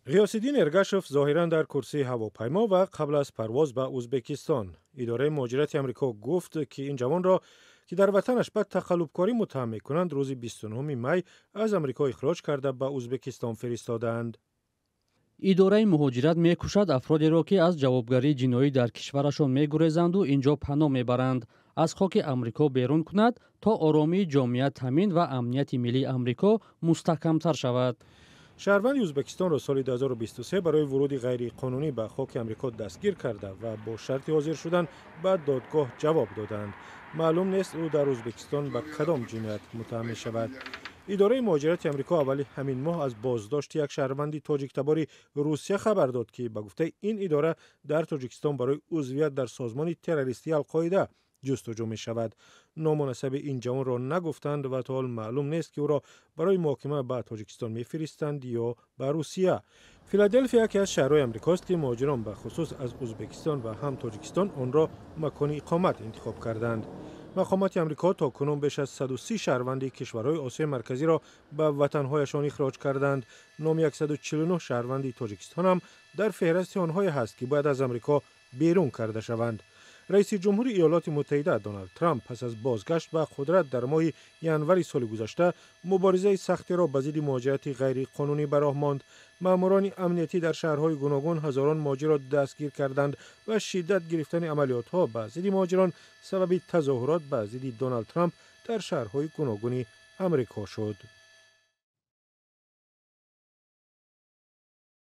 Ғиёсиддин Эргашев зоҳиран дар курсии ҳавопаймо ва қабл аз парвоз ба Ӯзбекистон. Идораи муҳоҷирати Амрико гуфт, ки ин ҷавонро, ки дар ватанаш ба тақаллубкорӣ муттаҳам мекунанд, рӯзи 29 май аз Амрико ихроҷ карда, ба Ӯзбекистон фиристодаанд. Идораи муҳоҷират мекӯшад афродеро, ки аз ҷавобгарии ҷиноӣ дар кишварашон мегурезанду инҷо паноҳ мебаранд, аз хоки Амрико берун кунад, то оромии ҷомеа таъмин ва амнияти миллии Амрико мустаҳкамтар шавад. Шаҳрванди Ӯзбекистонро соли 2023 барои вуруди ғайриқонунӣ ба хоки Амрико дастгир карда ва бо шарти ҳозир шудан ба додгоҳ ҷавоб доданд. Маълум нест, ӯ дар Ӯзбекистон ба кадом ҷиноят муттаҳам мешавад. Идораи муҳоҷирати Амрико аввали ҳамин моҳ аз боздошти як шаҳрванди тоҷиктабори Русия хабар дод, ки ба гуфтаи ин идора дар Тоҷикистон барои узвият дар созмони террористии Алқоида ҷустуҷӯ мешавад. Ному насаби ин ҷавонро нагуфтанд ва то ҳол маълум нест, ки ӯро барои муҳокима ба Тоҷикистон мефиристанд ё ба Русия. Филаделфия яке аз шаҳрҳои амрикост, ки муҳоҷирон, ба хусус аз Ӯзбекистон ва ҳам Тоҷикистон, онро макони иқомат интихоб карданд. Мақомоти Амрико то кунун беш аз 130 шаҳрванди кишварҳои Осиёи Марказиро ба ватанҳояшон ихроҷ карданд. Номи 149 шаҳрванди Тоҷикистон ҳам дар феҳристи онҳое ҳаст, ки бояд аз Амрико берун карда шаванд. Раиси ҷумҳури Иёлоти Муттаҳида Доналд Трамп пас аз бозгашт ба қудрат дар моҳи январи соли гузашта муборизаи сахтеро ба зидди муҳоҷирати ғайриқонунӣ ба роҳ монд. Маъмурони амниятӣ дар шаҳрҳои гуногун ҳазорон муҳоҷирро дастгир карданд ва шиддат гирифтани амалиётҳо ба зидди муҳоҷирон сабаби тазоҳурот ба зидди Доналд Трамп дар шаҳрҳои гуногуни Амрико шуд.